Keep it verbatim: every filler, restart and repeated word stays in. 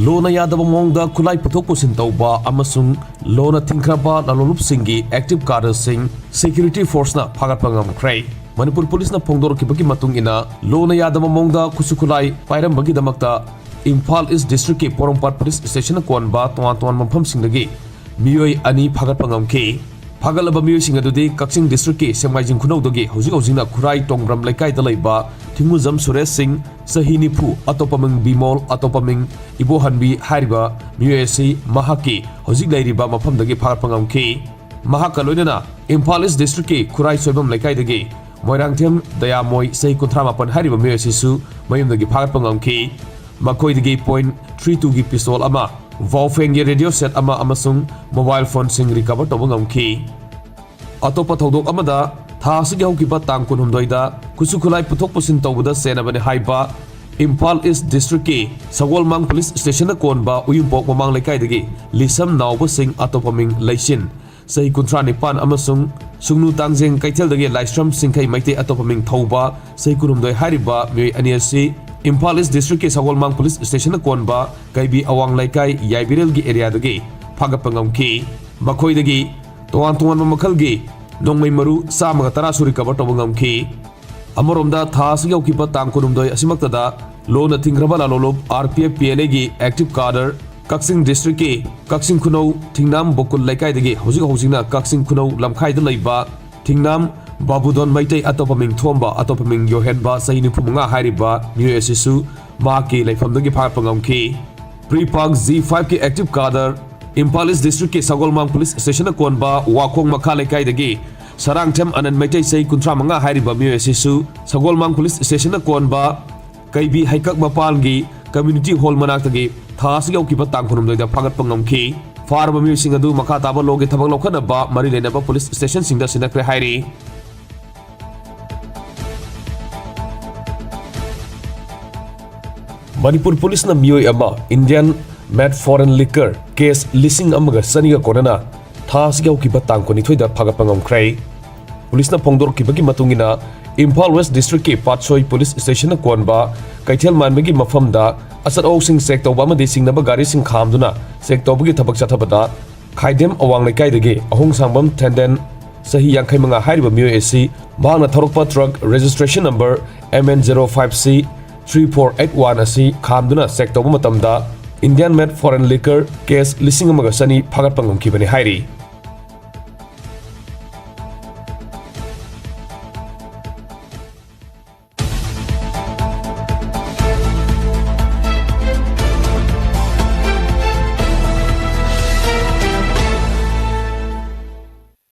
ꯂꯣꯅ ꯌꯥꯗꯕ ꯃꯑꯣꯡꯗ ꯈꯨꯠꯂꯥꯏ ꯄꯨꯊꯣꯛ ꯄꯨꯁꯤꯟ ꯇꯧꯕ ꯑꯃꯁꯨꯡ ꯂꯣꯅ ꯊꯤꯡꯈ꯭ꯔꯕ ꯂꯥꯂꯣꯂꯨꯞꯁꯤꯡꯒꯤ active cadreꯁꯤꯡ security forceꯅ ꯐꯥꯒꯠꯄ ꯉꯝꯈ꯭ꯔꯦ꯫ ꯃꯅꯤꯄꯨꯔ ꯄꯨꯂꯤꯁꯅ ꯐꯣꯡꯗꯣꯔꯛꯈꯤꯕꯒꯤ ꯃꯇꯨꯡ ꯏꯟꯅ, ꯂꯣꯅ ꯌꯥꯗꯕ ꯃꯑꯣꯡꯗ ꯈꯨꯠꯁꯨ ꯈꯨꯠꯂꯥꯏ ꯄꯥꯏꯔꯝꯕꯒꯤꯗꯃꯛꯇ ꯏꯝꯐꯥꯜ ꯏꯁ ꯗꯤꯁꯇ꯭ꯔꯤꯛꯀꯤ ꯄꯣꯔꯣꯝꯄꯥꯠ ꯄꯨꯂꯤꯁ ꯁ꯭ꯇꯦꯁꯟꯅ ꯀꯣꯟꯕ ꯇꯣꯉꯥꯟ ꯇꯣꯉꯥꯟꯕ ꯃꯐꯝꯁꯤꯡꯗꯒꯤ ꯃꯤꯑꯣꯏ ꯑꯅꯤ ꯐꯥꯒꯠꯄ ꯉꯝꯈꯤ꯫ ꯐꯥꯒꯠꯂꯕ ꯃꯤꯑꯣꯏꯁꯤꯡ ꯑꯗꯨꯗꯤ ꯀꯛꯆꯤꯡ ꯗꯤꯁꯇ꯭ꯔꯤꯛꯀꯤ ꯁꯦꯡꯃꯥꯏꯖꯤꯡ ꯈꯨꯅꯧꯗꯒꯤ ꯍꯧꯖꯤꯛ ꯍꯧꯖꯤꯛꯅ ꯈꯨꯔꯥꯏ ꯇꯣꯡꯕ꯭ꯔꯝ ꯂꯩꯀꯥꯏꯗ ꯂꯩꯕ ꯊꯤꯡꯉꯨꯖꯝ ꯁꯨꯔꯦꯁ ꯁꯤꯡ, ꯆꯍꯤ ꯅꯤꯐꯨ, ꯑꯇꯣꯞꯄ ꯃꯤꯡ ꯕꯤꯃꯣꯜ, ꯑꯇꯣꯞꯄ ꯃꯤꯡ ꯏꯕꯣꯍꯟꯕꯤ ꯍꯥꯏꯔꯤꯕ ꯃꯤꯑꯣꯏ ꯑꯁꯤ ꯃꯍꯥꯛꯀꯤ ꯍꯧꯖꯤꯛ ꯂꯩꯔꯤꯕ ꯃꯐꯝꯗꯒꯤ ꯐꯥꯒꯠꯄ ꯉꯝꯈꯤ꯫ ꯃꯍꯥꯛꯀ ꯂꯣꯏꯅꯅ ꯏꯝꯐꯥꯜ ꯏꯁ ꯗꯤꯁꯇ꯭ꯔꯤꯛꯀꯤ ꯈꯨꯔꯥꯏ ꯁꯣꯏꯕꯝ ꯂꯩꯀꯥꯏꯗꯒꯤ ꯃꯣꯏꯔꯥꯡꯊꯦꯝ ꯗꯌꯥꯃꯣꯏ, ꯆꯍꯤ ꯀꯨꯟꯊ꯭ꯔꯥ ꯃꯥꯄꯟ ꯍꯥꯏꯔꯤꯕ ꯃꯤꯑꯣꯏ ꯑꯁꯤꯁꯨ ꯃꯌꯨꯝꯗꯒꯤ ꯐꯥꯒꯠꯄ ꯉꯝꯈꯤ꯫ ꯃꯈꯣꯏꯗꯒꯤ point three two ꯒꯤ pistol ꯑꯃ, ꯚꯥꯎꯐꯦꯟꯒꯤ radio set ꯑꯃ ꯑꯃꯁꯨꯡ mobile phoneꯁꯤꯡ recover ꯇꯧꯕ ꯉꯝꯈꯤ꯫ ꯑꯇꯣꯞꯄ ꯊꯧꯗꯣꯛ ꯑꯃꯗ, ꯊꯥ ꯑꯁꯤꯒꯤ ꯍꯧꯈꯤꯕ ꯇꯥꯡ ꯀꯨꯟꯍꯨꯝꯗꯣꯏꯗ ꯈꯨꯠꯁꯨ ꯈꯨꯠꯂꯥꯏ ꯄꯨꯊꯣꯛ ꯄꯨꯁꯤꯟ ꯇꯧꯕꯗ ꯆꯦꯟꯅꯕꯅꯤ ꯍꯥꯏꯕ ꯏꯝꯐꯥꯜ ꯏꯁ ꯗꯤꯁꯇ꯭ꯔꯤꯛꯀꯤ ꯁꯒꯣꯜꯃꯥꯡ ꯄꯨꯂꯤꯁ ꯁ꯭ꯇꯦꯁꯟꯅ ꯀꯣꯟꯕ ꯎꯌꯨꯝꯄꯣꯛ ꯃꯃꯥꯡ ꯂꯩꯀꯥꯏꯗꯒꯤ ꯂꯤꯁꯝ ꯅꯥꯎꯕꯁꯤꯡ, ꯑꯇꯣꯞꯄ ꯃꯤꯡ ꯂꯩꯆꯤꯟ, ꯆꯍꯤ ꯀꯨꯟꯊ꯭ꯔꯥ ꯅꯤꯄꯥꯟ, ꯑꯃꯁꯨꯡ ꯁꯨꯡꯅꯨ ꯇꯥꯡꯖꯦꯡ ꯀꯩꯊꯦꯜꯗꯒꯤ ꯂꯥꯏꯁ꯭ꯔꯝ ꯁꯤꯡꯈꯩ ꯃꯩꯇꯩ, ꯑꯇꯣꯞꯄ ꯃꯤꯡ ꯊꯧꯕ, ꯆꯍꯤ ꯀꯨꯟꯍꯨꯝꯗꯣꯏ ꯍꯥꯏꯔꯤꯕ ꯃꯤꯑꯣꯏ ꯑꯅꯤ ꯑꯁꯤ ꯏꯝꯐꯥꯜ ꯏꯁ ꯗꯤꯁꯇ꯭ꯔꯤꯛꯀꯤ ꯁꯒꯣꯜꯃꯥꯡ ꯄꯨꯂꯤꯁ ꯁ꯭ꯇꯦꯁꯟꯅ ꯀꯣꯟꯕ ꯀꯩꯕꯤ ꯑꯋꯥꯡ ꯂꯩꯀꯥꯏ ꯌꯥꯏꯕꯤꯔꯦꯜꯒꯤ ꯑꯦꯔꯤꯌꯥꯗꯒꯤ ꯐꯥꯒꯠꯄ ꯉꯝꯈꯤ꯫ ꯃꯈꯣꯏꯗꯒꯤ ꯇꯣꯉꯥꯟ ꯇꯣꯉꯥꯟꯕ ꯃꯈꯜꯒꯤ ꯅꯣꯡꯃꯩ ꯃꯔꯨ ꯆꯥꯝꯃꯒ ꯇꯔꯥꯁꯨ recover ꯇꯧꯕ ꯉꯝꯈꯤ꯫ ꯑꯃꯔꯣꯝꯗ, ꯊꯥ ꯑꯁꯤꯒꯤ ꯍꯧꯈꯤꯕ ꯇꯥꯡ ꯀꯨꯟꯍꯨꯝꯗꯣꯏ ꯑꯁꯤꯃꯛꯇꯗ ꯂꯣꯟꯅ ꯊꯤꯡꯈ꯭ꯔꯕ ꯂꯥꯂꯣꯂꯨꯞ R P F P L Aꯒꯤ active cadre ꯀꯛꯆꯤꯡ ꯗꯤꯁꯇ꯭ꯔꯤꯛꯀꯤ ꯀꯛꯆꯤꯡ ꯈꯨꯅꯧ ꯊꯤꯡꯅꯥꯝ ꯕꯣꯀꯨꯜ ꯂꯩꯀꯥꯏꯗꯒꯤ ꯍꯧꯖꯤꯛ ꯍꯧꯖꯤꯛꯅ ꯀꯛꯆꯤꯡ ꯈꯨꯅꯧ ꯂꯝꯈꯥꯏꯗ ꯂꯩꯕ ꯊꯤꯡꯅꯥꯝ ꯕꯥꯕꯨꯗꯣꯟ ꯃꯩꯇꯩ, ꯑꯇꯣꯞꯄ ꯃꯤꯡ ꯊꯣꯝꯕ, ꯑꯇꯣꯞꯄ ꯃꯤꯡ ꯌꯣꯍꯦꯟꯕ, ꯆꯍꯤ ꯅꯤꯐꯨ ꯃꯉꯥ ꯍꯥꯏꯔꯤꯕ ꯃꯤꯑꯣꯏ ꯑꯁꯤꯁꯨ ꯃꯍꯥꯛꯀꯤ ꯂꯩꯐꯝꯗꯒꯤ ꯐꯥꯒꯠꯄ ꯉꯝꯈꯤ꯫ Pre-Park G five ꯀꯤ active cadre ꯏꯝꯐꯥꯜ ꯏꯁ ꯗꯤꯁꯇ꯭ꯔꯤꯛꯀꯤ ꯁꯒꯣꯜꯃꯥꯡ ꯄꯨꯂꯤꯁ ꯁ꯭ꯇꯦꯁꯟꯅ ꯀꯣꯟꯕ ꯋꯥꯈꯣꯡ ꯃꯈꯥ ꯂꯩꯀꯥꯏꯗꯒꯤ ꯁꯔꯥꯡꯊꯦꯝ ꯑꯅꯟ ꯃꯩꯇꯩ, ꯆꯍꯤ ꯀꯨꯟꯊ꯭ꯔꯥ ꯃꯉꯥ ꯍꯥꯏꯔꯤꯕ ꯃꯤꯑꯣꯏ ꯑꯁꯤꯁꯨ ꯁꯒꯣꯜꯃꯥꯡ ꯄꯨꯂꯤꯁ ꯁ꯭ꯇꯦꯁꯟꯅ ꯀꯣꯟꯕ ꯀꯩꯕꯤ ꯍꯩꯀꯛ ꯃꯄꯥꯟꯒꯤ community hall ꯃꯅꯥꯛꯇꯒꯤ ꯊꯥ ꯑꯁꯤꯒꯤ ꯍꯧꯈꯤꯕ ꯇꯥꯡ ꯀꯨꯟꯍꯨꯝꯗꯣꯏꯗ ꯐꯥꯒꯠꯄ ꯉꯝꯈꯤ꯫ ꯐꯥꯔꯕ ꯃꯤꯑꯣꯏꯁꯤꯡ ꯑꯗꯨ ꯃꯈꯥ ꯇꯥꯕ ꯂꯣꯒꯤ ꯊꯕꯛ ꯂꯧꯈꯠꯅꯕ ꯃꯔꯤ ꯂꯩꯅꯕ ꯄꯨꯂꯤꯁ ꯁ꯭ꯇꯦꯁꯟꯁꯤꯡꯗ ꯁꯤꯟꯅꯈ꯭ꯔꯦ ꯍꯥꯏꯔꯤ꯫ ꯃꯅꯤꯄꯨꯔ ꯄꯨꯂꯤꯁꯅ ꯃꯤꯑꯣꯏ ꯑꯃ Indian made foreign liquor case ꯂꯤꯁꯤꯡ ꯑꯃꯒ ꯆꯅꯤꯒ ꯀꯣꯟꯅꯅ ꯊꯥ ꯑꯁꯤꯒꯤ ꯍꯧꯈꯤꯕ ꯇꯥꯡ ꯀꯨꯟꯅꯤꯊꯣꯏꯗ ꯐꯥꯒꯠꯄ ꯉꯝꯈ꯭ꯔꯦ꯫ ꯄꯨꯂꯤꯁꯅ ꯐꯣꯡꯗꯣꯔꯛꯈꯤꯕꯒꯤ ꯃꯇꯨꯡ ꯏꯟꯅ, ꯏꯝꯐꯥꯜ ꯋꯦꯁ ꯗꯤꯁꯇ꯭ꯔꯤꯛꯀꯤ ꯄꯥꯠꯁꯣꯏ ꯄꯨꯂꯤꯁ ꯁ꯭ꯇꯦꯁꯟꯅ ꯀꯣꯟꯕ ꯀꯩꯊꯦꯜ ꯃꯥꯟꯕꯒꯤ ꯃꯐꯝꯗ ꯑꯆꯠ ꯑꯋꯣꯛꯁꯤꯡ ꯆꯦꯛ ꯇꯧꯕ ꯑꯃꯗꯤ ꯆꯤꯡꯅꯕ ꯒꯥꯔꯤꯁꯤꯡ ꯈꯥꯝꯗꯨꯅ ꯆꯦꯛ ꯇꯧꯕꯒꯤ ꯊꯕꯛ ꯆꯠꯊꯕꯗ ꯈꯥꯏꯗꯦꯝ ꯑꯋꯥꯡ ꯂꯩꯀꯥꯏꯗꯒꯤ ꯑꯍꯣꯡꯁꯥꯡꯕꯝ ꯊꯦꯟꯗꯦꯟ, ꯆꯍꯤ ꯌꯥꯡꯈꯩ ꯃꯉꯥ ꯍꯥꯏꯔꯤꯕ ꯃꯤꯑꯣꯏ ꯑꯁꯤ ꯃꯍꯥꯛꯅ ꯊꯧꯔꯛꯄ truck registration number M N zero five C three four eight one ꯑꯁꯤ ꯈꯥꯝꯗꯨꯅ ꯆꯦꯛ ꯇꯧꯕ ꯃꯇꯝꯗ Indian made foreign liquor case ꯂꯤꯁꯤꯡ ꯑꯃꯒ ꯆꯅꯤ ꯐꯥꯒꯠꯄ ꯉꯝꯈꯤꯕꯅꯤ ꯍꯥꯏꯔꯤ꯫